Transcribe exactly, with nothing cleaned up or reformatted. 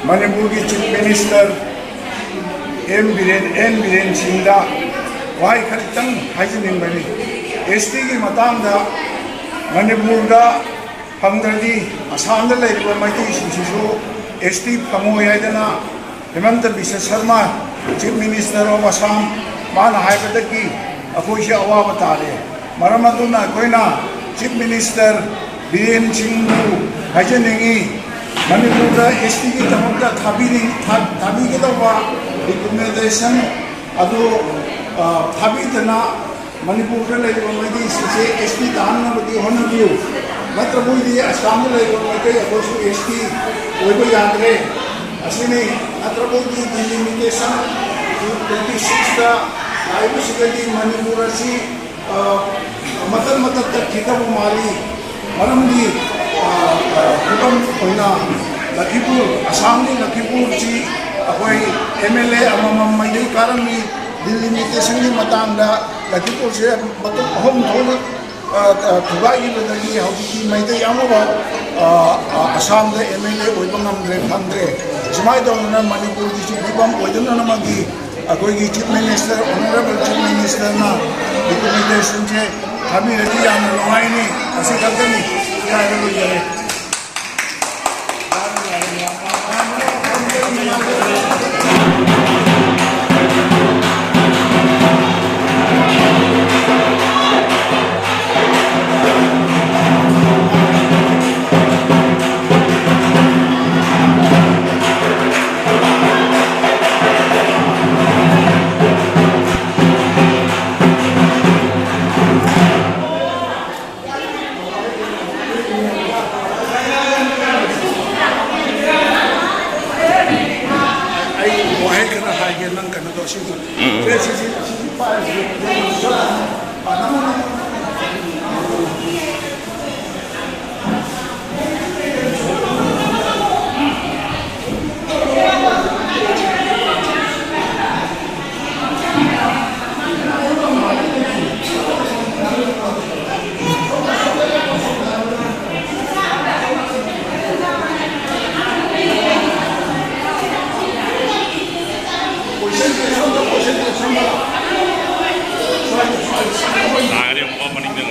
ꯃꯅꯤꯄꯨꯔꯒꯤ chief minister M Biren, N Biren ꯁꯤꯡꯗ ꯋꯥꯍꯩ ꯈꯔꯇꯪ ꯍꯥꯏꯖꯅꯤꯡꯕꯅꯤ꯫ ꯑꯦꯁ ꯇꯤꯒꯤ ꯃꯇꯥꯡꯗ ꯃꯅꯤꯄꯨꯔꯗ ꯐꯪꯗ꯭ꯔꯗꯤ ꯑꯁꯥꯝꯗ ꯂꯩꯔꯤꯕ ꯃꯩꯇꯩꯁꯤꯡꯁꯤꯁꯨ ꯑꯦꯁ ꯇꯤ ꯐꯪꯉꯣꯏ ꯍꯥꯏꯗꯅ Himanta Biswa Sarma, chief minister of Assam, ꯃꯥꯅ ꯍꯥꯏꯕꯗꯒꯤ ꯑꯩꯈꯣꯏꯁꯦ ꯑꯋꯥꯕ ꯇꯥꯔꯦ꯫ ꯃꯔꯝ ꯑꯗꯨꯅ ꯑꯩꯈꯣꯏꯅ ꯆꯤꯐ ꯃꯤꯅꯤꯁꯇꯔ ꯕꯤꯔꯦꯟ ꯁꯤꯡꯕꯨ ꯍꯥꯏꯖꯅꯤꯡꯏ, ꯃꯅꯤꯄꯨꯔꯗ ꯑꯦꯁ ꯇꯤꯒꯤꯗꯃꯛꯇ ꯊꯥꯕꯤꯅꯤꯡ-, ꯊꯥ-, ꯊꯥꯕꯤꯒꯗꯧꯕ ꯔꯤꯀꯣꯃꯦꯟꯗꯦꯁꯟ ꯑꯗꯨ, ꯑ, ꯊꯥꯕꯤꯗꯅ ꯃꯅꯤꯄꯨꯔꯗ ꯂꯩꯔꯤꯕ ꯃꯩꯇꯩꯁꯤꯡꯁꯦ ꯑꯦꯁ ꯇꯤ ꯇꯥꯍꯟꯅꯕꯒꯤ ꯍꯣꯠꯅꯕꯤꯌꯨ꯫ ꯅꯠꯇ꯭ꯔꯕꯗꯤ ꯑꯁꯥꯝꯗ ꯂꯩꯔꯤꯕ ꯃꯩꯇꯩ ꯑꯩꯈꯣꯏꯁꯨ ꯑꯦꯁ ꯇꯤ ꯑꯣꯏꯕ ꯌꯥꯗ꯭ꯔꯦ꯫ ꯑꯁꯤꯅꯤ, ꯅꯠꯇ꯭ꯔꯕꯗꯤ ꯗꯤꯂꯤꯃꯤꯇꯦꯁꯟ ꯇꯨ ꯇ꯭ꯋꯦꯟꯇꯤ ꯁꯤꯛꯁꯇ ꯂꯥꯛꯏꯕꯁꯤꯗꯗꯤ ꯃꯅꯤꯄꯨꯔ ꯑꯁꯤ, ꯑ, ꯃꯇꯠ ꯃꯇꯠ ꯇꯠꯈꯤꯗꯧꯕ ꯃꯥꯜꯂꯤ꯫ ꯃꯔꯝꯗꯤ, ꯑ, ꯑ, ꯈꯨꯗꯝ ꯑꯣꯏꯅ ꯂꯈꯤꯄꯨꯔ, ꯑꯁꯥꯝꯒꯤ ꯂꯈꯤꯄꯨꯔꯁꯤ ꯑꯩꯈꯣꯏ ꯑꯦꯝ ꯑꯦꯜ ꯑꯦ ꯑꯃꯃꯝ ꯃꯥꯏꯀꯩ ꯀꯥꯔꯝꯃꯤ꯫ ꯗꯤꯂꯤꯃꯤꯇꯦꯁꯟꯒꯤ ꯃꯇꯥꯡꯗ ꯂꯈꯤꯄꯨꯔꯁꯦ ꯃꯇꯝ ꯑꯍꯨꯝ ꯊꯣꯛꯅ, ꯑ, ꯑ, ꯊꯨꯒꯥꯏꯈꯤꯕꯗꯒꯤ ꯍꯧꯖꯤꯛꯇꯤ ꯃꯩꯇꯩ ꯑꯃꯐꯥꯎ, ꯑ, ꯑ, ꯑꯁꯥꯝꯗ ꯑꯦꯝ ꯑꯦꯜ ꯑꯦ ꯑꯣꯏꯕ ꯉꯝꯗ꯭ꯔꯦ, ꯐꯪꯗ꯭ꯔꯦ꯫ ꯁꯨꯃꯥꯏꯅ ꯇꯧꯗꯅ ꯃꯅꯤꯄꯨꯔꯒꯤꯁꯨ ꯐꯤꯕꯝ ꯑꯣꯏꯗꯅꯅꯕꯒꯤ ꯑꯩꯈꯣꯏꯒꯤ ꯆꯤꯐ ꯃꯤꯅꯤꯁꯇꯔ, ꯑꯣꯅꯔꯦꯕꯜ ꯆꯤꯐ ꯃꯤꯅꯤꯁꯇꯔꯅ ꯔꯤꯀꯣꯃꯦꯟꯗꯦꯁꯟꯁꯦ ꯊꯥꯕꯤꯔꯗꯤ ꯌꯥꯝꯅ ꯅꯨꯡꯉꯥꯏꯅꯤ꯫ ꯑꯁꯤ ꯈꯛꯇꯅꯤ꯫ ꯌꯥꯔꯦ, ꯂꯣꯏꯖꯔꯦ꯫ ꯑꯩ ꯋꯥꯍꯩ ꯈꯔ ꯍꯥꯏꯒꯦ, ꯅꯪ ꯀꯩꯅꯣ ꯇꯧ, ꯁꯤ ꯎꯝ, ꯎꯝ꯫ ꯁꯤ, ꯁꯤ, ꯁꯤ, ꯁꯤ ꯄꯥꯏꯔꯤꯁꯤ꯫ ꯇꯥꯔꯦ ꯑꯃꯨꯛ ꯃꯅꯤꯡꯗ